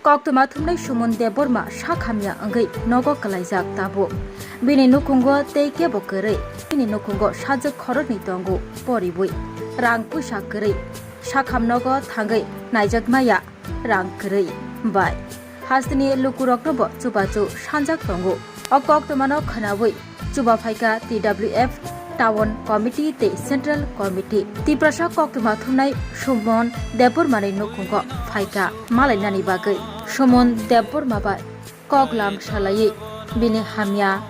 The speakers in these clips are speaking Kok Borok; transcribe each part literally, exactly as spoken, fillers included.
Koktwma thumnai Suman Debbarma sakhamya wngwi nogo kwlaijak tabuk. Bini nukhungo tei kebo kwrwi. Bini nukhungo sajwk khoroknwi tongo poriwi. Rang puisa kwrwi. Sakham nogo thangwi naijak maya rang kwrwi bai. Hasteni lukuroknobo chubachu sanjak tongo. O koktwmano khwnawi chuba phaikha T W F Town Committee tei Central Committee. Tiprasa koktwma thumnai Suman Debbarmani nukhungo phaikha malainani bagwi. Suman Debbarma bai koklam salaiwi bini hamya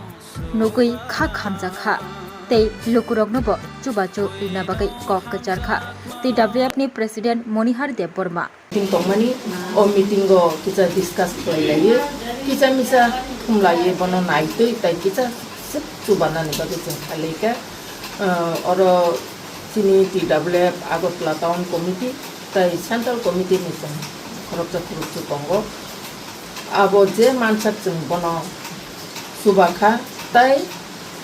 nugwi kha khamjakha tei lukuroknobo chubachu rina bagwi kok kwcharkha T W F ni President Monihar Debbarma. Meeting tongmani, o meeting o kisa discuss khlai laiwi, kisa misa thum laiwi bono naitwi tai kisa swk chubanani bagwi chwng khlai kha. Ah, oro chini T W F Agartala Town Committee tai Central Committee ni chwng khoroksa khoroksa tongo. Abo je mansak chwng bono chubakha tai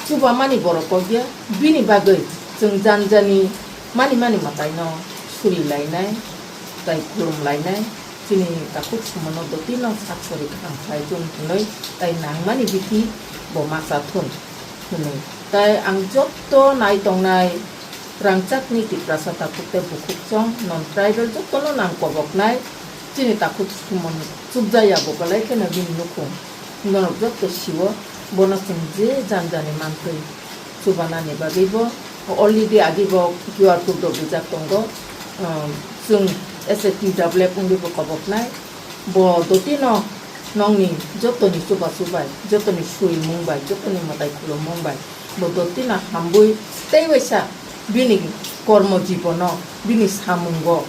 chubamani borok kokya, bini bagwi chwng janjani mani mani mwtaino suri lainai tai khulum lainai, chini takhuk Sumano dotino sak sori kaham khlai thun hwnwi tai nangmani bithi bo ma cha thun hwnwi. Tai ang jotto nai tongnai rangchakni Tiprasa takhuk tei bukhuk chong non tribal jottono nang koboknai chini takhuk Suman chubjaya bo belai kheno bini nukhung. Norok jotto siwo, bono chwng je janjani mantwi chubanani bagwi bo already agi bo Q R code rok rijak tongo. Um, chwng S A T W F wngwi bo koboknai. Bo dotino nongni jotoni chubachu bai, jotoni surimung bai, jotoni mwtai khulumung bai bo dotino hambwi tei waisa bini kormo jibono, bini samungo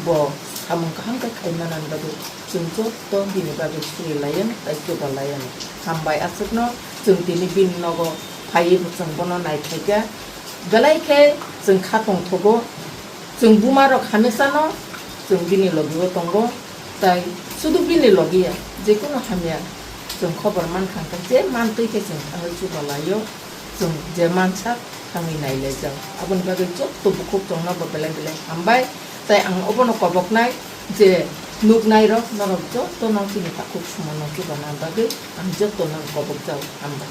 bo samung kaham khe khai manani bagwi chwng jotto bini bagwi suri layan tai chuba layan. Hambai aswkno chwng tini bini nogo phaiwi bo chwng bono naikhaikha. Belai khe chwng kha tongthogo, chwng bumarok hamesano chwng bini logiwo tongo, tai sudu bini logiya, jekunu hamya chwng khobor mankha hwnkhe je mantwi khe chwng thangwi chuba laio. Chwng je mansak thangwi nailaijak. Aboni bagwi jotto bukhuk chwngno bo belai belai hambai. Tai ang obono koboknai je nuknairok norok jottono chini takhuk Sumano chubana bagwi ang jottono kobokjak, hambai.